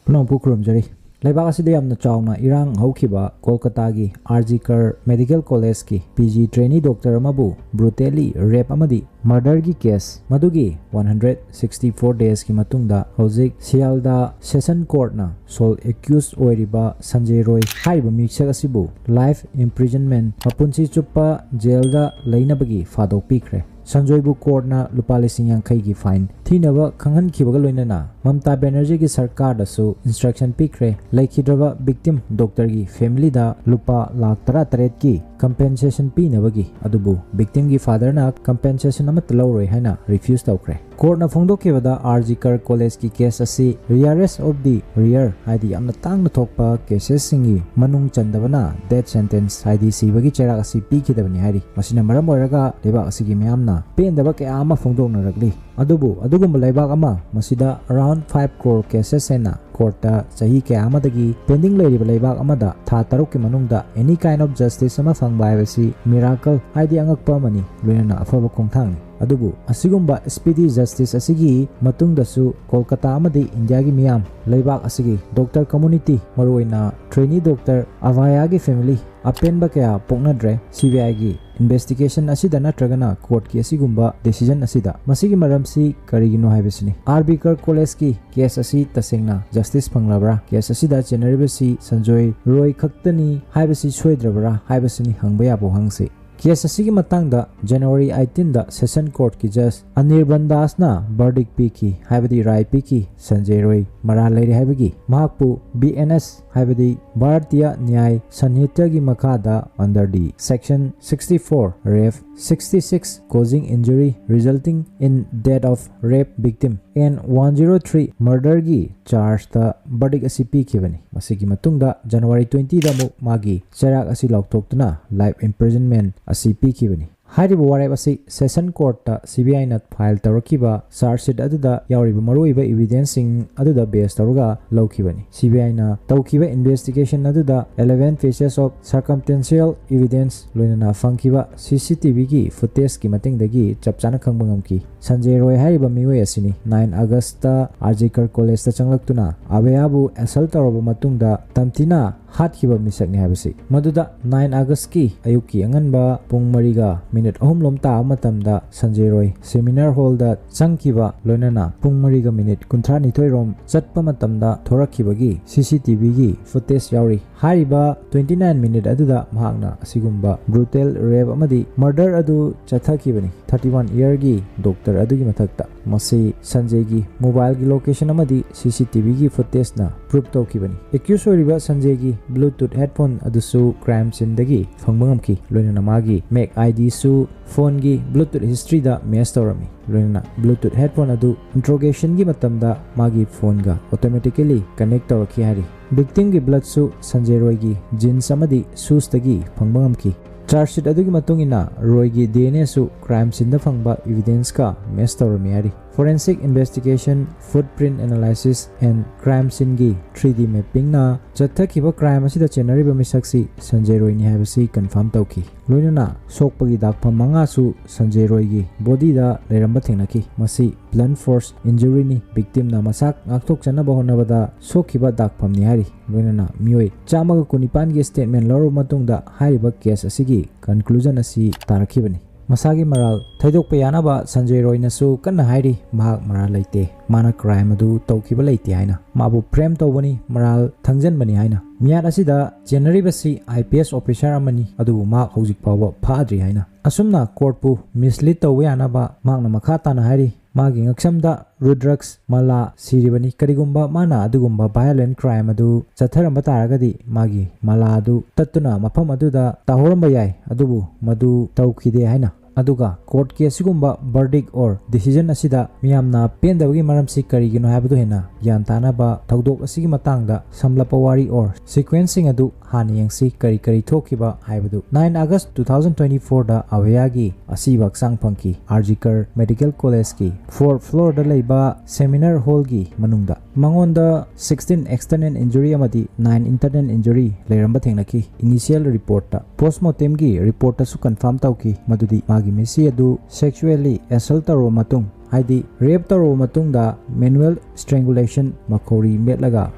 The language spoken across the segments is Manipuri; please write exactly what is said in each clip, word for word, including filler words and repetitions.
ꯄꯨꯝꯅꯃꯛꯄꯨ ꯈꯨꯔꯨꯝꯖꯔꯤ꯫ ꯂꯩꯕꯥꯛ ꯑꯁꯤꯗ ꯌꯥꯝꯅ ꯆꯥꯎꯅ ꯏꯔꯥꯡ ꯍꯧꯈꯤꯕ ꯀꯣꯜꯀꯇꯥꯒꯤ ꯑꯥꯔ ꯖꯤ ꯀꯔ ꯃꯦꯗꯤꯀꯦꯜ ꯀꯣꯂꯦꯖꯀꯤ ꯄꯤ ꯖꯤ ꯇ꯭ꯔꯦꯅꯤ ꯗꯣꯛꯇꯔ ꯑꯃꯕꯨ ꯕ꯭ꯔꯨꯇꯦꯂꯤ ꯔꯦꯞ ꯑꯃꯗꯤ ꯃꯔꯗꯔꯒꯤ ꯀꯦꯁ ꯃꯗꯨꯒꯤ ꯋꯥꯟ ꯍꯟꯗ꯭ꯔꯦꯠ ꯁꯤꯛꯁꯇꯤ ꯐꯣꯔ ꯗꯦꯖꯀꯤ ꯃꯇꯨꯡꯗ ꯍꯧꯖꯤꯛ ꯁꯤꯌꯥꯜꯗꯥ ꯁꯦꯁꯟ ꯀꯣꯔꯠꯅ ꯁꯣꯜ ꯑꯦꯀ꯭ꯌꯨꯁ ꯑꯣꯏꯔꯤꯕ ꯁꯟꯖꯦ ꯔꯣꯏ ꯍꯥꯏꯔꯤꯕ ꯃꯤꯁꯛ ꯑꯁꯤꯕꯨ ꯂꯥꯏꯐ ꯏꯝꯄ꯭ꯔꯤꯖꯟꯃꯦꯟ, ꯃꯄꯨꯟꯁꯤ ꯆꯨꯞꯄ ꯖꯦꯜꯗ ꯂꯩꯅꯕꯒꯤ ꯐꯥꯗꯣꯛ ꯄꯤꯈ꯭ꯔꯦ꯫ ꯁꯟꯖꯣꯏꯕꯨ ꯀꯣꯔꯠꯅ ꯂꯨꯄꯥ ꯂꯤꯁꯤꯡ ꯌꯥꯡꯈꯩꯒꯤ ꯐꯥꯏꯟ ꯊꯤꯅꯕ ꯈꯪꯍꯟꯈꯤꯕꯒ ꯂꯣꯏꯅꯅ ꯃꯝꯇꯥ ꯕꯦꯅꯔꯖꯤꯒꯤ ꯁꯔꯀꯥꯔꯗꯁꯨ ꯏꯟꯁꯇ꯭ꯔꯛꯁꯟ ꯄꯤꯈ꯭ꯔꯦ꯫ ꯂꯩꯈꯤꯗ꯭ꯔꯕ ꯚꯤꯛꯇꯤꯝ ꯗꯣꯛꯇꯔꯒꯤ ꯐꯦꯃꯤꯂꯤꯗ ꯂꯨꯄꯥ ꯂꯥꯈ ꯇꯔꯥꯇꯔꯦꯠꯀꯤ ꯀꯝꯄꯦꯟꯁꯦꯁꯟ ꯄꯤꯅꯕꯒꯤ, ꯑꯗꯨꯕꯨ ꯚꯤꯛꯇꯤꯝꯒꯤ ꯐꯥꯗꯔꯅ ꯀꯝꯄꯦꯟꯁꯦꯁꯟ ꯑꯃꯠꯇ ꯂꯧꯔꯣꯏ ꯍꯥꯏꯅ ꯔꯤꯐ꯭ꯌꯨꯁ ꯇꯧꯈ꯭ꯔꯦ꯫ ꯀꯣꯔꯠꯅ ꯐꯣꯡꯗꯣꯛꯈꯤꯕꯗ ꯑꯥꯔ ꯖꯤ ꯀꯔ ꯀꯣꯂꯦꯖꯀꯤ ꯀꯦꯁ ꯑꯁꯤ ꯔꯤꯌꯔꯦꯁ ꯑꯣꯐ ꯗꯤ ꯔꯤꯌꯔ, ꯍꯥꯏꯗꯤ ꯌꯥꯝꯅ ꯇꯥꯡꯅ ꯊꯣꯛꯄ ꯀꯦꯁꯦꯁꯁꯤꯡꯒꯤ ꯃꯅꯨꯡ ꯆꯟꯗꯕꯅ ꯗꯦꯠ ꯁꯦꯟꯇꯦꯟꯁ, ꯍꯥꯏꯗꯤ ꯁꯤꯕꯒꯤ ꯆꯩꯔꯥꯛ ꯑꯁꯤ ꯄꯤꯈꯤꯗꯕꯅꯤ ꯍꯥꯏꯔꯤ꯫ ꯃꯁꯤꯅ ꯃꯔꯝ ꯑꯣꯏꯔꯒ ꯂꯩꯕꯥꯛ ꯑꯁꯤꯒꯤ ꯃꯤꯌꯥꯝꯅ ꯄꯦꯟꯗꯕ ꯀꯌꯥ ꯑꯃ ꯐꯣꯡꯗꯣꯛꯅꯔꯛꯂꯤ꯫ ꯑꯗꯨꯕꯨ ꯑꯗꯨꯒꯨꯝꯕ ꯂꯩꯕꯥꯛ ꯑꯃ, ꯃꯁꯤꯗ ꯑꯔꯥꯎꯟ ꯐꯥꯏꯚ ꯀ꯭ꯔꯣꯔ ꯀꯦꯁꯦꯁ ꯍꯦꯟꯅ ꯀꯣꯔꯠꯇ ꯆꯍꯤ ꯀꯌꯥ ꯑꯃꯗꯒꯤ ꯄꯦꯟꯗꯤꯡ ꯂꯩꯔꯤꯕ ꯂꯩꯕꯥꯛ ꯑꯃꯗ ꯊꯥ ꯇꯔꯨꯛꯀꯤ ꯃꯅꯨꯡꯗ ꯑꯦꯅꯤ ꯀꯥꯏꯟ ꯑꯣꯐ ꯖꯁꯇꯤꯁ ꯑꯃ ꯐꯪꯕ ꯍꯥꯏꯕꯁꯤ ꯃꯤꯔꯥꯀꯜ, ꯍꯥꯏꯗꯤ ꯑꯉꯛꯄ ꯑꯃꯅꯤ, ꯂꯣꯏꯅꯅ ꯑꯐꯕ ꯈꯣꯡꯊꯥꯡꯅꯤ꯫ ꯑꯗꯨꯕꯨ ꯑꯁꯤꯒꯨꯝꯕ ꯁ꯭ꯄꯤꯗꯤ ꯖꯁꯇꯤꯁ ꯑꯁꯤꯒꯤ ꯃꯇꯨꯡꯗꯁꯨ ꯀꯣꯜꯀꯇꯥ ꯑꯃꯗꯤ ꯏꯟꯗꯤꯌꯥꯒꯤ ꯃꯤꯌꯥꯝ, ꯂꯩꯕꯥꯛ ꯑꯁꯤꯒꯤ ꯗꯣꯛꯇꯔ ꯀꯝꯃꯨꯅꯤꯇꯤ, ꯃꯔꯨꯑꯣꯏꯅ ꯇ꯭ꯔꯦꯅꯤ ꯗꯣꯛꯇꯔ ꯑꯚꯥꯌꯥꯒꯤ ꯐꯦꯃꯤꯂꯤ, ꯑꯄꯦꯟꯕ ꯀꯌꯥ ꯄꯣꯛꯅꯗ꯭ꯔꯦ ꯁꯤ ꯕꯤ ꯑꯥꯏꯒꯤ ꯏꯟꯚꯦꯁꯇꯤꯒꯦꯁꯟ ꯑꯁꯤꯗ ꯅꯠꯇ꯭ꯔꯒꯅ ꯀꯣꯔꯠꯀꯤ ꯑꯁꯤꯒꯨꯝꯕ ꯗꯤꯁꯤꯖꯟ ꯑꯁꯤꯗ꯫ ꯃꯁꯤꯒꯤ ꯃꯔꯝꯁꯤ ꯀꯔꯤꯒꯤꯅꯣ ꯍꯥꯏꯕꯁꯤꯅꯤ꯫ ꯑꯥꯔ ꯕꯤ ꯀꯔ ꯀꯣꯂꯦꯖꯀꯤ ꯀꯦꯁ ꯑꯁꯤ ꯇꯁꯦꯡꯅ ꯖꯁꯇꯤꯁ ꯐꯪꯂꯕ꯭ꯔꯥ? ꯀꯦꯁ ꯑꯁꯤꯗ ꯆꯦꯟꯅꯔꯤꯕꯁꯤ ꯁꯟꯖꯣꯏ ꯔꯣꯏ ꯈꯛꯇꯅꯤ ꯍꯥꯏꯕꯁꯤ ꯁꯣꯏꯗ꯭ꯔꯕ꯭ꯔꯥ ꯍꯥꯏꯕꯁꯤꯅꯤ ꯍꯪꯕ ꯌꯥꯕ ꯋꯥꯍꯪꯁꯤ꯫ ꯀꯦꯁ ꯑꯁꯤꯒꯤ ꯃꯇꯥꯡꯗ ꯖꯅꯋꯥꯔꯤ ꯑꯩꯠꯇꯤꯟꯗ ꯁꯦꯁꯟ ꯀꯣꯔꯠꯀꯤ ꯖꯖ ꯑꯅꯤꯔꯕꯟ ꯗꯥꯁꯅ ꯕꯔꯗꯤꯛ ꯄꯤꯈꯤ, ꯍꯥꯏꯕꯗꯤ ꯔꯥꯏ ꯄꯤꯈꯤ, ꯁꯟꯖꯦ ꯔꯣꯏ ꯃꯔꯥꯜ ꯂꯩꯔꯦ ꯍꯥꯏꯕꯒꯤ꯫ ꯃꯍꯥꯛꯄꯨ ꯕꯤ ꯑꯦꯟ ꯑꯦꯁ, ꯍꯥꯏꯕꯗꯤ ꯚꯥꯔꯇꯤꯌ ꯅ꯭ꯌꯥꯏ ꯁꯟꯍꯤꯇꯒꯤ ꯃꯈꯥꯗ, under the section sixty-four, ref sixty-six, causing injury resulting in death of rape victim and one zero three murder ꯒꯤ ꯆꯥꯔꯖꯇ ꯕꯔꯗꯤꯛ ꯑꯁꯤ ꯄꯤꯈꯤꯕꯅꯤ꯫ ꯃꯁꯤꯒꯤ ꯃꯇꯨꯡꯗ ꯖꯅꯋꯥꯔꯤ ꯇ꯭ꯋꯦꯟꯇꯤꯗ ꯑꯃꯨꯛ ꯃꯥꯒꯤ ꯆꯩꯔꯥꯛ ꯑꯁꯤ ꯂꯥꯎꯊꯣꯛꯇꯨꯅ life imprisonment ꯑꯁꯤ ꯄꯤꯈꯤꯕꯅꯤ꯫ ꯍꯥꯏꯔꯤꯕ ꯋꯥꯔꯦꯞ ꯑꯁꯤ ꯁꯦꯁꯟ ꯀꯣꯔꯠꯇ ꯁꯤ ꯕꯤ ꯑꯥꯏꯅ ꯐꯥꯏꯜ ꯇꯧꯔꯛꯈꯤꯕ ꯆꯥꯔꯖ ꯁꯤꯠ ꯑꯗꯨꯗ ꯌꯥꯎꯔꯤꯕ ꯃꯔꯨꯑꯣꯏꯕ ꯏꯕꯤꯗꯦꯟꯁꯁꯤꯡ ꯑꯗꯨꯗ ꯕꯦꯁ ꯇꯧꯔꯒ ꯂꯧꯈꯤꯕꯅꯤ꯫ ꯁꯤ ꯕꯤ ꯑꯥꯏꯅ ꯇꯧꯈꯤꯕ ꯏꯟꯚꯦꯁꯇꯤꯒꯦꯁꯟ ꯑꯗꯨꯗ eleven pieces of circumstantial evidence ꯂꯣꯏꯅꯅ ꯐꯪꯈꯤꯕ ꯁꯤ ꯁꯤ ꯇꯤ ꯚꯤꯒꯤ ꯐꯨꯇꯦꯖꯀꯤ ꯃꯇꯦꯡꯗꯒꯤ ꯆꯞ ꯆꯥꯅ ꯈꯪꯕ ꯉꯝꯈꯤ꯫ ꯁꯟꯖꯦ ꯔꯣꯏ ꯍꯥꯏꯔꯤꯕ ꯃꯤꯑꯣꯏ ꯑꯁꯤꯅꯤ nine Augustꯇ ꯑꯥꯔ ꯖꯤ ꯀꯔ ꯀꯣꯂꯦꯖꯇ ꯆꯪꯂꯛꯇꯨꯅ ꯑꯕꯌꯥꯕꯨ ꯑꯦꯁꯜ ꯇꯧꯔꯕ ꯃꯇꯨꯡꯗ ꯇꯝꯊꯤꯅ ꯍꯥꯠꯈꯤꯕ ꯃꯤꯁꯛꯅꯤ ꯍꯥꯏꯕꯁꯤ꯫ ꯃꯗꯨꯗ nine Augustꯀꯤ ꯑꯌꯨꯛꯀꯤ ꯑꯉꯟꯕ ꯄꯨꯡ ꯃꯔꯤꯒ ꯃꯤꯅꯤꯠ ꯑꯍꯨꯝ ꯂꯣꯝ ꯇꯥꯕ ꯃꯇꯝꯗ ꯁꯟꯖꯦ ꯔꯣꯏ ꯁꯦꯃꯤꯅꯥꯔ ꯍꯣꯜꯗ ꯆꯪꯈꯤꯕ ꯂꯣꯏꯅꯅ ꯄꯨꯡ ꯃꯔꯤꯒ ꯃꯤꯅꯤꯠ ꯀꯨꯟꯊ꯭ꯔꯥꯅꯤꯊꯣꯏ ꯔꯣꯝ ꯆꯠꯄ ꯃꯇꯝꯗ ꯊꯣꯔꯛꯈꯤꯕꯒꯤ ꯁꯤ ꯁꯤ ꯇꯤ ꯚꯤꯒꯤ ꯐꯨꯇꯦꯖ ꯌꯥꯎꯔꯤ꯫ ꯍꯥꯏꯔꯤꯕ twenty nine minute ꯑꯗꯨꯗ ꯃꯍꯥꯛꯅ ꯑꯁꯤꯒꯨꯝꯕ ꯕ꯭ꯔꯨꯇꯦꯜ ꯔꯦꯞ ꯑꯃꯗꯤ ꯃꯔꯗꯔ ꯑꯗꯨ ꯆꯠꯊꯈꯤꯕꯅꯤ꯫ Thirty one yearꯒꯤ ꯗꯣꯛꯇꯔ ꯑꯗꯨꯒꯤ ꯃꯊꯛꯇ꯫ ꯃꯁꯤ ꯁꯟꯖꯦꯒꯤ ꯃꯣꯕꯥꯏꯜꯒꯤ ꯂꯣꯀꯦꯁꯟ ꯑꯃꯗꯤ ꯁꯤ ꯁꯤ ꯇꯤ ꯚꯤꯒꯤ ꯐꯨꯇꯦꯖꯅ ꯄ꯭ꯔꯨꯞ ꯇꯧꯈꯤꯕꯅꯤ꯫ ꯑꯦꯀ꯭ꯌꯨꯁ ꯑꯣꯏꯔꯤꯕ ꯁꯟꯖꯦꯒꯤ ꯕ꯭ꯂꯨꯇꯨꯠ ꯍꯦꯗꯐꯣꯟ ꯑꯗꯨꯁꯨ ꯀ꯭ꯔꯥꯏꯝ ꯁꯤꯟꯗꯒꯤ ꯐꯪꯕ ꯉꯝꯈꯤ꯫ ꯂꯣꯏꯅꯅ ꯃꯥꯒꯤ ꯃꯦꯛ ꯑꯥꯏ ꯗꯤꯁꯨ ꯐꯣꯟꯒꯤ ꯕ꯭ꯂꯨꯇꯨꯠ ꯍꯤꯁꯇ꯭ꯔꯤꯗ ꯃꯦꯆ ꯇꯧꯔꯝꯃꯤ꯫ ꯂꯣꯏꯅꯅ ꯕ꯭ꯂꯨꯇꯨꯠ ꯍꯦꯗꯐꯣꯟ ꯑꯗꯨ ꯏꯟꯇ꯭ꯔꯣꯒꯦꯁꯟꯒꯤ ꯃꯇꯝꯗ ꯃꯥꯒꯤ ꯐꯣꯟꯒ ꯑꯣꯇꯣꯃꯦꯇꯤꯀꯦꯂꯤ ꯀꯅꯦꯛ ꯇꯧꯔꯛꯈꯤ ꯍꯥꯏꯔꯤ꯫ ꯚꯤꯛꯇꯤꯝꯒꯤ ꯕ꯭ꯂꯗꯁꯨ ꯁꯟꯖꯦ ꯔꯣꯏꯒꯤ ꯖꯤꯟꯁ ꯑꯃꯗꯤ ꯁꯨꯁꯇꯒꯤ ꯐꯪꯕ ꯉꯝꯈꯤ꯫ ꯆꯥꯔꯖ ꯁꯤꯠ ꯑꯗꯨꯒꯤ ꯃꯇꯨꯡ ꯏꯟꯅ ꯔꯣꯏꯒꯤ ꯗꯤ ꯑꯦꯟ ꯑꯦꯁꯨ ꯀ꯭ꯔꯥꯏꯝ ꯁꯤꯟꯗ ꯐꯪꯕ ꯏꯕꯤꯗꯦꯟꯁꯀ ꯃꯦꯆ ꯇꯧꯔꯝꯃꯤ ꯍꯥꯏꯔꯤ꯫ Forensic investigation, footprint analysis and crime sceneꯒꯤ three D mappingꯅ ꯆꯠꯊꯈꯤꯕ ꯀ꯭ꯔꯥꯏꯝ ꯑꯁꯤꯗ ꯆꯦꯟꯅꯔꯤꯕ ꯃꯤꯁꯛꯁꯤ ꯁꯟꯖꯦ ꯔꯣꯏꯅꯤ ꯍꯥꯏꯕꯁꯤ ꯀꯟꯐꯥꯔꯝ ꯇꯧꯈꯤ꯫ ꯂꯣꯏꯅꯅ ꯁꯣꯛꯄꯒꯤ ꯗꯥꯛꯐꯝ ꯃꯉꯥꯁꯨ ꯁꯟꯖꯦ ꯔꯣꯏꯒꯤ ꯕꯣꯗꯤꯗ ꯂꯩꯔꯝꯕ ꯊꯦꯡꯅꯈꯤ꯫ ꯃꯁꯤ ꯕ꯭ꯂꯟ ꯐꯣꯔꯁ ꯏꯟꯖꯨꯔꯤꯅꯤ꯫ ꯚꯤꯛꯇꯤꯝꯅ ꯃꯁꯥ ꯉꯥꯛꯊꯣꯛꯆꯅꯕ ꯍꯣꯠꯅꯕꯗ ꯁꯣꯛꯈꯤꯕ ꯗꯥꯛꯐꯝꯅꯤ ꯍꯥꯏꯔꯤ꯫ ꯂꯣꯏꯅꯅ ꯃꯤꯑꯣꯏ ꯆꯥꯝꯃꯒ ꯀꯨꯟꯅꯤꯄꯥꯟꯒꯤ ꯁ꯭ꯇꯦꯠꯃꯦꯟ ꯂꯧꯔꯕ ꯃꯇꯨꯡꯗ ꯍꯥꯏꯔꯤꯕ ꯀꯦꯁ ꯑꯁꯤꯒꯤ ꯀꯟꯀ꯭ꯂꯨꯖꯟ ꯑꯁꯤ ꯇꯥꯔꯛꯈꯤꯕꯅꯤ꯫ ꯃꯁꯥꯒꯤ ꯃꯔꯥꯜ ꯊꯩꯗꯣꯛꯄ ꯌꯥꯅꯕ ꯁꯟꯖꯦ ꯔꯣꯏꯅꯁꯨ ꯀꯟꯅ ꯍꯥꯏꯔꯤ, ꯃꯍꯥꯛ ꯃꯔꯥꯜ ꯂꯩꯇꯦ, ꯃꯥꯅ ꯀ꯭ꯔꯥꯏꯝ ꯑꯗꯨ ꯇꯧꯈꯤꯕ ꯂꯩꯇꯦ ꯍꯥꯏꯅ, ꯃꯥꯕꯨ ꯐ꯭ꯔꯦꯝ ꯇꯧꯕꯅꯤ, ꯃꯔꯥꯜ ꯊꯪꯖꯟꯕꯅꯤ ꯍꯥꯏꯅ꯫ ꯃꯤꯌꯥꯠ ꯑꯁꯤꯗ ꯆꯦꯟꯅꯔꯤꯕꯁꯤ ꯑꯥꯏ ꯄꯤ ꯑꯦꯁ ꯑꯣꯐꯤꯁꯥꯔ ꯑꯃꯅꯤ, ꯑꯗꯨꯕꯨ ꯃꯍꯥꯛ ꯍꯧꯖꯤꯛ ꯐꯥꯎꯕ ꯐꯥꯗ꯭ꯔꯤ ꯍꯥꯏꯅ꯫ ꯑꯁꯨꯝꯅ ꯀꯣꯔꯠꯄꯨ ꯃꯤꯁꯂꯤꯗ ꯇꯧꯕ ꯌꯥꯅꯕ ꯃꯍꯥꯛꯅ ꯃꯈꯥ ꯇꯥꯅ ꯍꯥꯏꯔꯤ, ꯃꯥꯒꯤ ꯉꯛꯁꯝꯗ ꯔꯨꯗ꯭ꯔꯛꯁ ꯃꯂꯥ ꯁꯤꯔꯤꯕꯅꯤ꯫ ꯀꯔꯤꯒꯨꯝꯕ ꯃꯥꯅ ꯑꯗꯨꯒꯨꯝꯕ ꯚꯥꯏꯑꯣꯂꯦꯟ ꯀ꯭ꯔꯥꯏꯝ ꯑꯗꯨ ꯆꯠꯊꯔꯝꯕ ꯇꯥꯔꯒꯗꯤ ꯃꯥꯒꯤ ꯃꯂꯥ ꯑꯗꯨ ꯇꯠꯇꯨꯅ ꯃꯐꯝ ꯑꯗꯨꯗ ꯇꯥꯍꯧꯔꯝꯕ ꯌꯥꯏ, ꯑꯗꯨꯕꯨ ꯃꯗꯨ ꯇꯧꯈꯤꯗꯦ ꯍꯥꯏꯅ꯫ ꯑꯗꯨꯒ ꯀꯣꯔꯠꯀꯤ ꯑꯁꯤꯒꯨꯝꯕ verdict or decision ꯑꯁꯤꯗ ꯃꯤꯌꯥꯝꯅ ꯄꯦꯟꯗꯕꯒꯤ ꯃꯔꯝꯁꯤ ꯀꯔꯤꯒꯤꯅꯣ ꯍꯥꯏꯕꯗꯨ ꯍꯦꯟꯅ ꯒ꯭ꯌꯥꯟ ꯇꯥꯅꯕ ꯊꯧꯗꯣꯛ ꯑꯁꯤꯒꯤ ꯃꯇꯥꯡꯗ ꯁꯝꯂꯞꯄ ꯋꯥꯔꯤ or sequenceꯁꯤꯡ ꯑꯗꯨ ꯍꯥꯟꯅ ꯌꯦꯡꯁꯤ꯫ ꯀꯔꯤ ꯀꯔꯤ ꯊꯣꯛꯈꯤꯕ ꯍꯥꯏꯕꯗꯨ꯫ Nine August two thousand twenty fourꯗ ꯑꯚꯌꯥꯒꯤ ꯑꯁꯤꯕ ꯍꯛꯆꯥꯡ ꯐꯪꯈꯤ꯫ R G Kar Medical Collegeꯀꯤ fourth floorꯗ ꯂꯩꯕ seminar hallꯒꯤ ꯃꯅꯨꯡꯗ꯫ ꯃꯉꯣꯟꯗ sixteen external injury ꯑꯃꯗꯤ nine internal injury ꯂꯩꯔꯝꯕ ꯊꯦꯡꯅꯈꯤ꯫ Initial reportꯇ, postmortemꯒꯤ reportꯇꯁꯨ confirm ꯇꯧꯈꯤ ꯃꯗꯨꯗꯤ ꯃꯥꯒꯤ ꯃꯤꯠꯁꯤ ꯑꯗꯨ sexually assault ꯇꯧꯔꯕ ꯃꯇꯨꯡ, ꯍꯥꯏꯗꯤ rape ꯇꯧꯔꯕ ꯃꯇꯨꯡꯗ manual strangulation, ꯃꯈꯧꯔꯤ ꯃꯦꯠꯂꯒ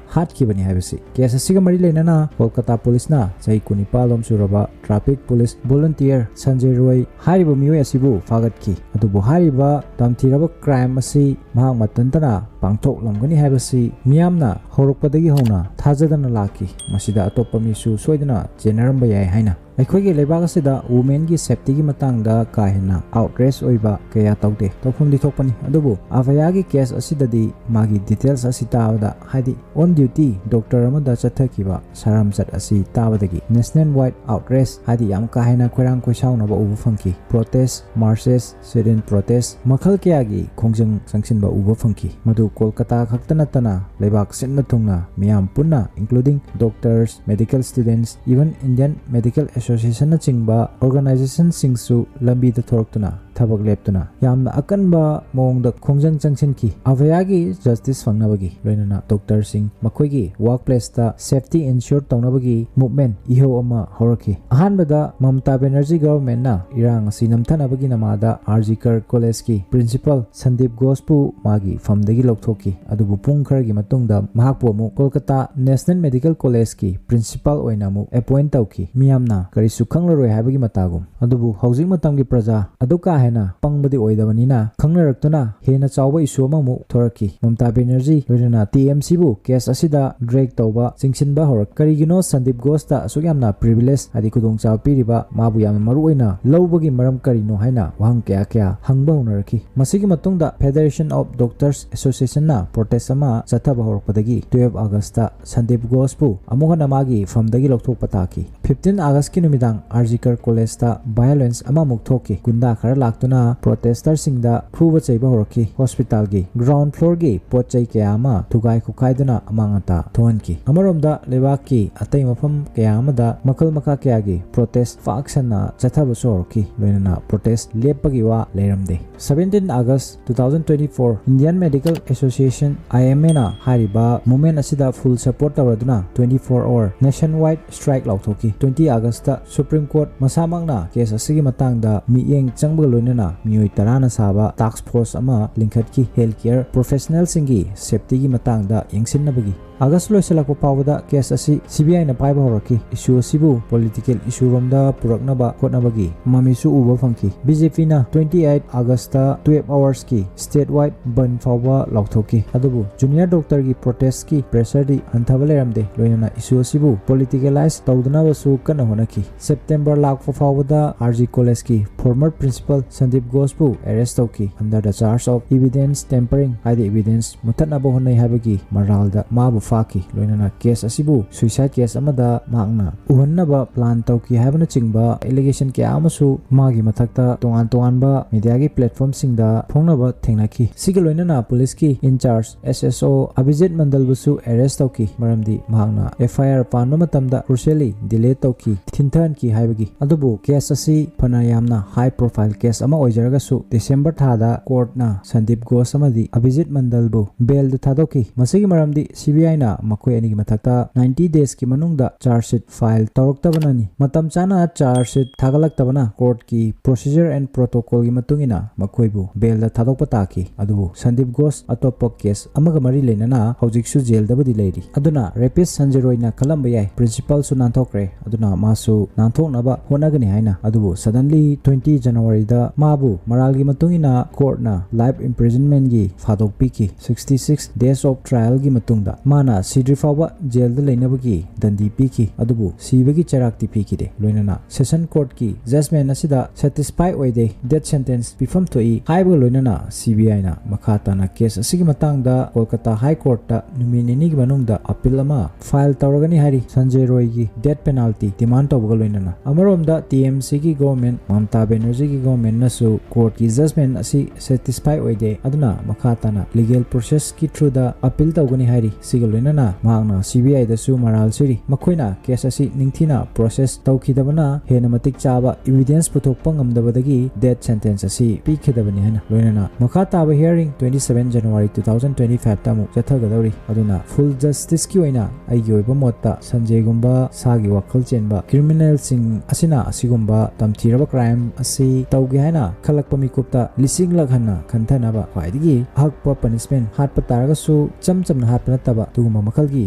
ꯍꯥꯠꯈꯤꯕꯅꯤ ꯍꯥꯏꯕꯁꯤ꯫ Case ꯑꯁꯤꯒ ꯃꯔꯤ ꯂꯩꯅꯅ ꯀꯣꯜꯀꯇꯥ ꯄꯨꯂꯤꯁꯅ ꯆꯍꯤ ꯀꯨꯟꯅꯤꯄꯥꯜ ꯂꯣꯝ ꯁꯨꯔꯕ traffic police volunteer ꯁꯟꯖꯦ ꯔꯣꯏ ꯍꯥꯏꯔꯤꯕ ꯃꯤꯑꯣꯏ ꯑꯁꯤꯕꯨ ꯐꯥꯒꯠꯈꯤ꯫ ꯑꯗꯨꯕꯨ ꯍꯥꯏꯔꯤꯕ ꯇꯝꯊꯤꯔꯕ crime ꯑꯁꯤ ꯃꯍꯥꯛ ꯃꯊꯟꯇꯅ ꯄꯥꯡꯊꯣꯛꯂꯝꯒꯅꯤ ꯍꯥꯏꯕꯁꯤ ꯃꯤꯌꯥꯝꯅ ꯍꯧꯔꯛꯄꯗꯒꯤ ꯍꯧꯅ ꯊꯥꯖꯗꯅ ꯂꯥꯛꯈꯤ꯫ ꯃꯁꯤꯗ ꯑꯇꯣꯞꯄ ꯃꯤꯁꯨ ꯁꯣꯏꯗꯅ ꯆꯦꯟꯅꯔꯝꯕ ꯌꯥꯏ ꯍꯥꯏꯅ꯫ ꯑꯩꯈꯣꯏꯒꯤ ꯂꯩꯕꯥꯛ ꯑꯁꯤꯗ womenꯒꯤ safetyꯒꯤ ꯃꯇꯥꯡꯗ ꯀꯥ ꯍꯦꯟꯅ outrage ꯑꯣꯏꯕ ꯀꯌꯥ ꯇꯧꯗꯦ꯫ ꯇꯧꯐꯝꯗꯤ ꯊꯣꯛꯄꯅꯤ, ꯑꯗꯨꯕꯨ ꯑꯚꯌꯥꯒꯤ case ꯑꯁꯤꯗꯗꯤ ꯃꯥꯒꯤ details ꯑꯁꯤ ꯇꯥꯕꯗ, ꯍꯥꯏꯗꯤ on duty doctor ꯑꯃꯗ ꯆꯠꯊꯈꯤꯕ ꯁꯥꯔꯥꯝꯆꯠ ꯑꯁꯤ ꯇꯥꯕꯗꯒꯤ national wide outrage, ꯍꯥꯏꯗꯤ ꯌꯥꯝ ꯀꯥ ꯍꯦꯟꯅ ꯈꯣꯏꯔꯥꯡ ꯈꯣꯏꯁꯥꯎꯅꯕ ꯎꯕ ꯐꯪꯈꯤ꯫ Protest, marches, sit-in protest, ꯃꯈꯜ ꯀꯌꯥꯒꯤ ꯈꯣꯡꯖꯪ ꯆꯪꯁꯤꯟꯕ ꯎꯕ ꯐꯪꯈꯤ꯫ ꯃꯗꯨ ꯀꯣꯜꯀꯇꯥ ꯈꯛꯇ ꯅꯠꯇꯅ ꯂꯩꯕꯥꯛ ꯁꯤꯟꯕ ꯊꯨꯡꯅ ꯃꯤꯌꯥꯝ ꯄꯨꯟꯅ, including doctors, medical students, even Indian Medical Associationꯅꯆꯤꯡꯕ organizationꯁꯤꯡꯁꯨ ꯂꯝꯕꯤꯗ ꯊꯣꯔꯛꯇꯨꯅ ꯊꯕꯛ ꯂꯦꯞꯇꯨꯅ ꯌꯥꯝꯅ ꯑꯀꯟꯕ ꯃꯑꯣꯡꯗ ꯈꯣꯡꯖꯪ ꯆꯪꯁꯤꯟꯈꯤ꯫ ꯑꯚꯌꯥꯒꯤ justice ꯐꯪꯅꯕꯒꯤ, ꯂꯣꯏꯅꯅ doctorꯁꯤꯡ ꯃꯈꯣꯏꯒꯤ workplaceꯇ safety ensure ꯇꯧꯅꯕꯒꯤ movement ꯏꯍꯧ ꯑꯃ ꯍꯧꯔꯛꯈꯤ꯫ ꯑꯍꯥꯟꯕꯗ ꯃꯃꯇꯥ ꯕꯦꯅꯔꯖꯤ governmentꯅ ꯏꯔꯥꯡ ꯑꯁꯤ ꯅꯝꯊꯅꯕꯒꯤ ꯅꯃꯥꯗ R G Kar Collegeꯀꯤ principal Sandeep ꯘꯣꯁꯄꯨ ꯃꯥꯒꯤ ꯐꯝꯗꯒꯤ ꯂꯧꯊꯣꯛꯈꯤ꯫ ꯑꯗꯨꯕꯨ ꯄꯨꯡ ꯈꯔꯒꯤ ꯃꯇꯨꯡꯗ ꯃꯍꯥꯛꯄꯨ ꯑꯃꯨꯛ ꯀꯣꯜꯀꯇꯥ National Medical Collegeꯀꯤ principal ꯑꯣꯏꯅ ꯑꯃꯨꯛ appoint ꯇꯧꯈꯤ꯫ ꯃꯤꯌꯥꯝꯅ ꯀꯔꯤꯁꯨ ꯈꯪꯂꯔꯣꯏ ꯍꯥꯏꯕꯒꯤ ꯃꯇꯥꯒꯨꯝ꯫ ꯑꯗꯨꯕꯨ ꯍꯧꯖꯤꯛ ꯃꯇꯝꯒꯤ ꯄ꯭ꯔꯖꯥ ꯑꯗꯨ ꯀꯥ ꯍꯦꯟꯅ ꯄꯪꯕꯗꯤ ꯑꯣꯏꯗꯕꯅꯤꯅ ꯈꯪꯅꯔꯛꯇꯨꯅ ꯍꯦꯟꯅ ꯆꯥꯎꯕ issue ꯑꯃꯃꯨꯛ ꯊꯣꯔꯛꯈꯤ꯫ ꯃꯃꯇꯥ ꯕꯦꯅꯔꯖꯤ ꯂꯣꯏꯅꯅ T M Cꯕꯨ case ꯑꯁꯤꯗ drag ꯇꯧꯕ, ꯆꯤꯡꯁꯤꯟꯕ ꯍꯧꯔꯛ꯫ ꯀꯔꯤꯒꯤꯅꯣ ꯁꯟꯗꯤꯞ ꯘꯣꯁꯇ ꯑꯁꯨꯛ ꯌꯥꯝꯅ privilege, ꯍꯥꯏꯗꯤ ꯈꯨꯗꯣꯡꯆꯥꯕ ꯄꯤꯔꯤꯕ, ꯃꯥꯕꯨ ꯌꯥꯝꯅ ꯃꯔꯨ ꯑꯣꯏꯅ ꯂꯧꯕꯒꯤ ꯃꯔꯝ ꯀꯔꯤꯅꯣ ꯍꯥꯏꯅ ꯋꯥꯍꯪ ꯀꯌꯥ ꯀꯌꯥ ꯍꯪꯕ ꯍꯧꯅꯔꯛꯈꯤ꯫ ꯃꯁꯤꯒꯤ ꯃꯇꯨꯡꯗ Federation of Doctors Associationꯅ protest ꯑꯃ ꯆꯠꯊꯕ ꯍꯧꯔꯛꯄꯗꯒꯤ twelve Augustꯇ ꯁꯟꯗꯤꯞ ꯘꯣꯁꯄꯨ ꯑꯃꯨꯛ ꯍꯟꯅ ꯃꯥꯒꯤ ꯐꯝꯗꯒꯤ ꯂꯧꯊꯣꯛꯄ ꯇꯥꯈꯤ꯫ Fifteen Augustꯀꯤ ꯅꯨꯃꯤꯗꯥꯡ ꯑꯥꯔꯖꯤꯀꯔ ꯀꯣꯂꯦꯖꯇ violence ꯑꯃꯃꯨꯛ ꯊꯣꯛꯈꯤ꯫ ꯒꯨꯟꯗꯥ ꯈꯔ ꯂꯥꯛꯇꯨꯅ protesterꯁꯤꯡꯗ ꯐꯨꯕ ꯆꯩꯕ ꯍꯧꯔꯛꯈꯤ꯫ ꯍꯣꯁꯄꯤꯇꯥꯜꯒꯤ ground floorꯒꯤ ꯄꯣꯠ ꯆꯩ ꯀꯌꯥ ꯑꯃ ꯊꯨꯒꯥꯏ ꯈꯣꯈꯥꯏꯗꯨꯅ ꯑꯃꯥꯡ ꯑꯇꯥ ꯊꯣꯛꯍꯟꯈꯤ꯫ ꯑꯃꯔꯣꯝꯗ ꯂꯩꯕꯥꯛꯀꯤ ꯑꯇꯩ ꯃꯐꯝ ꯀꯌꯥ ꯑꯃꯗ ꯃꯈꯜ ꯃꯈꯥ ꯀꯌꯥꯒꯤ protest ꯄꯥꯛ ꯁꯟꯅ ꯆꯠꯊꯕꯁꯨ ꯍꯧꯔꯛꯈꯤ꯫ ꯂꯣꯏꯅꯅ protest ꯂꯦꯞꯄꯒꯤ ꯋꯥ ꯂꯩꯔꯝꯗꯦ꯫ Seventeen August two thousand twenty-four, Indian Medical Association, IMAꯅ ꯍꯥꯏꯔꯤꯕ movement ꯑꯁꯤꯗ full support ꯇꯧꯔꯗꯨꯅ twenty-four hour nationwide strike ꯂꯥꯎꯊꯣꯛꯈꯤ꯫ Twenty Augustꯇ Supreme Court ꯃꯁꯥꯃꯛꯅ case ꯑꯁꯤꯒꯤ ꯃꯇꯥꯡꯗ ꯃꯤꯠꯌꯦꯡ ꯆꯪꯕꯒ ꯂꯣꯏꯅꯅ ꯃꯤꯑꯣꯏ ꯇꯔꯥꯅ ꯁꯥꯕ task force ꯑꯃ ꯂꯤꯡꯈꯠꯈꯤ꯫ Health care professionalꯁꯤꯡꯒꯤ safetyꯒꯤ ꯃꯇꯥꯡꯗ ꯌꯦꯡꯁꯤꯟꯅꯕꯒꯤ꯫ August ꯂꯣꯏꯁꯤꯜꯂꯛꯄ ꯐꯥꯎꯕꯗ case ꯑꯁꯤ CBIꯅ ꯄꯥꯏꯕ ꯍꯧꯔꯛꯈꯤ꯫ Issue ꯑꯁꯤꯕꯨ political issue ꯔꯣꯝꯗ ꯄꯨꯔꯛꯅꯕ ꯍꯣꯠꯅꯕꯒꯤ ꯃꯃꯤꯁꯨ ꯎꯕ ꯐꯪꯈꯤ꯫ BJPꯅ twenty-eight Augustꯇ twelve hoursꯀꯤ statewide bandh ꯐꯥꯎꯕ ꯂꯥꯎꯊꯣꯛꯈꯤ꯫ ꯑꯗꯨꯕꯨ junior doctorꯒꯤ protestꯀꯤ pressureꯗꯤ ꯍꯟꯊꯕ ꯂꯩꯔꯝꯗꯦ꯫ ꯂꯣꯏꯅꯅ issue ꯑꯁꯤꯕꯨ politicalize ꯇꯧꯗꯅꯕꯁꯨ ꯀꯟꯅ ꯍꯣꯠꯅꯈꯤ꯫ September ꯂꯥꯛꯄ ꯐꯥꯎꯕꯗ RG Collegeꯀꯤ former principal Sandeep Ghosꯄꯨ arrest ꯇꯧꯈꯤ꯫ Under the charge of evidence tampering, ꯍꯥꯏꯗꯤ evidence ꯃꯨꯠꯊꯠꯅꯕ ꯍꯣꯠꯅꯩ ꯍꯥꯏꯕꯒꯤ ꯃꯔꯥꯜꯗ ꯃꯥꯕꯨ ꯐꯥꯈꯤ꯫ ꯂꯣꯏꯅꯅ case ꯑꯁꯤꯕꯨ suicide case ꯑꯃꯗ ꯃꯍꯥꯛꯅ ꯎꯍꯟꯅꯕ plan ꯇꯧꯈꯤ ꯍꯥꯏꯕꯅꯆꯤꯡꯕ allegation ꯀꯌꯥ ꯑꯃꯁꯨ ꯃꯥꯒꯤ ꯃꯊꯛꯇ ꯇꯣꯉꯥꯟ ꯇꯣꯉꯥꯟꯕ mediaꯒꯤ platformꯁꯤꯡꯗ ꯐꯣꯡꯅꯕ ꯊꯦꯡꯅꯈꯤ꯫ ꯁꯤꯒ ꯂꯣꯏꯅꯅ policeꯀꯤ in charge SSO Abhijit Mandalꯕꯨꯁꯨ arrest ꯇꯧꯈꯤ, ꯃꯔꯝꯗꯤ ꯃꯍꯥꯛꯅ FIR ꯄꯥꯟꯕ ꯃꯇꯝꯗ crucially delay ꯇꯧꯈꯤ, ꯊꯤꯟꯊꯍꯟꯈꯤ ꯍꯥꯏꯕꯒꯤ꯫ ꯑꯗꯨꯕꯨ case ꯑꯁꯤ ꯐꯅ ꯌꯥꯝꯅ high profile case ꯑꯃ ꯑꯣꯏꯖꯔꯒꯁꯨ, December ꯊꯥꯗ courtꯅ Sandeep Ghosh ꯑꯃꯗꯤ Abhijit Mandalꯕꯨ bailꯗ ꯊꯥꯗꯣꯛꯈꯤ꯫ ꯃꯁꯤꯒꯤ ꯃꯔꯝꯗꯤ CBIꯅ ꯃꯈꯣꯏ ꯑꯅꯤꯒꯤ ꯃꯊꯛꯇ ninety daysꯀꯤ ꯃꯅꯨꯡꯗ charge sheet file ꯇꯧꯔꯛꯇꯕꯅꯅꯤ꯫ ꯃꯇꯝ ꯆꯥꯅ charge sheet ꯊꯥꯒꯠꯂꯛꯇꯕꯅ courtꯀꯤ procedure and protocolꯒꯤ ꯃꯇꯨꯡ ꯏꯟꯅ ꯃꯈꯣꯏꯕꯨ bailꯗ ꯊꯥꯗꯣꯛꯄ ꯇꯥꯈꯤ꯫ ꯑꯗꯨꯕꯨ Sandeep Ghosh ꯑꯇꯣꯞꯄ case ꯑꯃꯒ ꯃꯔꯤ ꯂꯩꯅꯅ ꯍꯧꯖꯤꯛꯁꯨ jailꯗꯕꯨꯗꯤ ꯂꯩꯔꯤ꯫ ꯑꯗꯨꯅ rapist ꯁꯟꯖꯤꯔꯣꯏꯅ ꯈꯜꯂꯝꯕ ꯌꯥꯏ, principalꯁꯨ ꯅꯥꯟꯊꯣꯛꯈ꯭ꯔꯦ꯫ ꯑꯗꯨꯅ ꯃꯥꯁꯨ ꯅꯥꯟꯊꯣꯛꯅꯕ ꯍꯣꯠꯅꯒꯅꯤ ꯍꯥꯏꯅ꯫ ꯑꯗꯨꯕꯨ suddenly twenty Januaryꯗ ꯃꯥꯕꯨ ꯃꯔꯥꯜꯒꯤ ꯃꯇꯨꯡ ꯏꯟꯅ courtꯅ life imprisonmentꯒꯤ ꯐꯥꯗꯣꯛ ꯄꯤꯈꯤ꯫ Sixty six days of trialꯒꯤ ꯃꯇꯨꯡꯗ ꯃꯥ ꯃꯥꯅ ꯁꯤꯗ꯭ꯔꯤ ꯐꯥꯎꯕ ꯖꯦꯜꯗ ꯂꯩꯅꯕꯒꯤ ꯗꯟꯗꯤ ꯄꯤꯈꯤ, ꯑꯗꯨꯕꯨ ꯁꯤꯕꯒꯤ ꯆꯩꯔꯥꯛꯇꯤ ꯄꯤꯈꯤꯗꯦ꯫ ꯂꯣꯏꯅꯅ ꯁꯦꯁꯟ ꯀꯣꯔꯠꯀꯤ ꯖꯖꯃꯦꯟ ꯑꯁꯤꯗ ꯁꯦꯇꯤꯁꯐꯥꯏ ꯑꯣꯏꯗꯦ, ꯗꯦꯠ ꯁꯦꯟꯇꯦꯟꯁ ꯄꯤꯐꯝ ꯊꯣꯛꯏ ꯍꯥꯏꯕꯒ ꯂꯣꯏꯅꯅ ꯁꯤ ꯕꯤ ꯑꯥꯏꯅ ꯃꯈꯥ ꯇꯥꯅ ꯀꯦꯁ ꯑꯁꯤꯒꯤ ꯃꯇꯥꯡꯗ ꯀꯣꯜꯀꯇꯥ ꯍꯥꯏ ꯀꯣꯔꯠꯇ ꯅꯨꯃꯤꯠ ꯅꯤꯅꯤꯒꯤ ꯃꯅꯨꯡꯗ ꯑꯄꯤꯜ ꯑꯃ ꯐꯥꯏꯜ ꯇꯧꯔꯒꯅꯤ ꯍꯥꯏꯔꯤ꯫ ꯁꯟꯖꯦ ꯔꯣꯏꯒꯤ ꯗꯦꯠ ꯄꯦꯅꯥꯜꯇꯤ ꯗꯤꯃꯥꯟ ꯇꯧꯕꯒ ꯂꯣꯏꯅꯅ꯫ ꯑꯃꯔꯣꯝꯗ ꯇꯤ ꯑꯦꯝ ꯁꯤꯒꯤ ꯒꯣꯚꯔꯟꯃꯦꯟꯠ, ꯃꯃꯇꯥ ꯕꯦꯅꯔꯖꯤꯒꯤ ꯒꯣꯚꯔꯟꯃꯦꯟꯠꯅꯁꯨ ꯀꯣꯔꯠꯀꯤ ꯖꯖꯃꯦꯟ ꯑꯁꯤ ꯁꯦꯇꯤꯁꯐꯥꯏ ꯑꯣꯏꯗꯦ, ꯑꯗꯨꯅ ꯃꯈꯥ ꯇꯥꯅ ꯂꯤꯒꯦꯜ ꯄ꯭ꯔꯣꯁꯦꯁꯀꯤ ꯊ꯭ꯔꯨꯗ ꯑꯄꯤꯜ ꯇꯧꯒꯅꯤ ꯍꯥꯏꯔꯤ꯫ ꯁꯤꯒ ꯂꯣꯏꯅꯅ ꯃꯍꯥꯛꯅ ꯁꯤ ꯕꯤ ꯑꯥꯏꯗꯁꯨ ꯃꯔꯥꯜ ꯁꯤꯔꯤ, ꯃꯈꯣꯏꯅ ꯀꯦꯁ ꯑꯁꯤ ꯅꯤꯡꯊꯤꯅ ꯄ꯭ꯔꯣꯁꯦꯁ ꯇꯧꯈꯤꯗꯕꯅ ꯍꯦꯟꯅ ꯃꯇꯤꯛ ꯆꯥꯕ ꯏꯕꯤꯗꯦꯟꯁ ꯄꯨꯊꯣꯛꯄ ꯉꯝꯗꯕꯗꯒꯤ ꯗꯦꯠ ꯁꯦꯟꯇꯦꯟꯁ ꯑꯁꯤ ꯄꯤꯈꯤꯗꯕꯅꯤ ꯍꯥꯏꯅ꯫ ꯂꯣꯏꯅꯅ ꯃꯈꯥ ꯇꯥꯕ hearing twenty seven January two thousand twenty five ꯇ ꯑꯃꯨꯛ ꯆꯠꯊꯒꯗꯧꯔꯤ꯫ ꯑꯗꯨꯅ ꯐꯨꯜ ꯖꯁꯇꯤꯁꯀꯤ ꯑꯣꯏꯅ ꯑꯩꯒꯤ ꯑꯣꯏꯕ ꯃꯣꯠꯇ ꯁꯟꯖꯦꯒꯨꯝꯕ ꯁꯥꯒꯤ ꯋꯥꯈꯜ ꯆꯦꯟꯕ ꯀ꯭ꯔꯤꯃꯤꯅꯦꯜꯁꯤꯡ ꯑꯁꯤꯅ ꯑꯁꯤꯒꯨꯝꯕ ꯇꯝꯊꯤꯔꯕ ꯀ꯭ꯔꯥꯏꯝ ꯑꯁꯤ ꯇꯧꯒꯦ ꯍꯥꯏꯅ ꯈꯜꯂꯛꯄ ꯃꯤꯀꯨꯞꯇ ꯂꯤꯁꯤꯡꯂꯛ ꯍꯟꯅ ꯈꯟꯊꯅꯕ ꯈ꯭ꯋꯥꯏꯗꯒꯤ ꯑꯍꯛꯄ ꯄꯅꯤꯁꯃꯦꯟꯠ, ꯍꯥꯠꯄ ꯇꯥꯔꯒꯁꯨ ꯏꯆꯝ ꯆꯝꯅ ꯍꯥꯠꯄ ꯅꯠꯇꯕ ꯑꯗꯨꯒꯨꯝꯕ ꯃꯈꯜꯒꯤ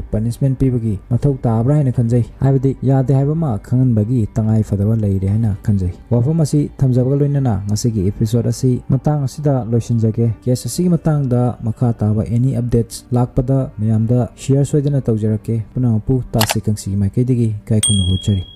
ꯄꯅꯤꯁꯃꯦꯟꯠ ꯄꯤꯕꯒꯤ ꯃꯊꯧ ꯇꯥꯕ꯭ꯔꯥ ꯍꯥꯏꯅ ꯈꯟꯖꯩ꯫ ꯍꯥꯏꯕꯗꯤ ꯌꯥꯗꯦ ꯍꯥꯏꯕ ꯑꯃ ꯈꯪꯍꯟꯕꯒꯤ ꯇꯉꯥꯏ ꯐꯗꯕ ꯂꯩꯔꯦ ꯍꯥꯏꯅ ꯈꯟꯖꯩ꯫ ꯋꯥꯐꯝ ꯑꯁꯤ ꯊꯝꯖꯕꯒ ꯂꯣꯏꯅꯅ ꯉꯁꯤꯒꯤ ꯏꯄꯤꯁꯣꯗ ꯑꯁꯤ ꯃꯇꯥꯡ ꯑꯁꯤꯗ ꯂꯣꯏꯁꯤꯟꯖꯒꯦ꯫ ꯀꯦꯁ ꯑꯁꯤꯒꯤ ꯃꯇꯥꯡꯗ ꯃꯈꯥ ꯇꯥꯕ ꯑꯦꯅꯤ ꯑꯞꯗꯦꯠꯁ ꯂꯥꯛꯄꯗ ꯃꯌꯥꯝꯗ ꯁꯤꯌꯔ ꯁꯣꯏꯗꯅ ꯇꯧꯖꯔꯛꯀꯦ꯫ ꯄꯨꯝꯅꯃꯛꯄꯨ ꯇꯥꯁꯤ ꯀꯪꯁꯤꯒꯤ ꯃꯥꯏꯀꯩꯗꯒꯤ ꯏꯀꯥꯏ ꯈꯨꯝꯅꯕ ꯎꯠꯆꯔꯤ꯫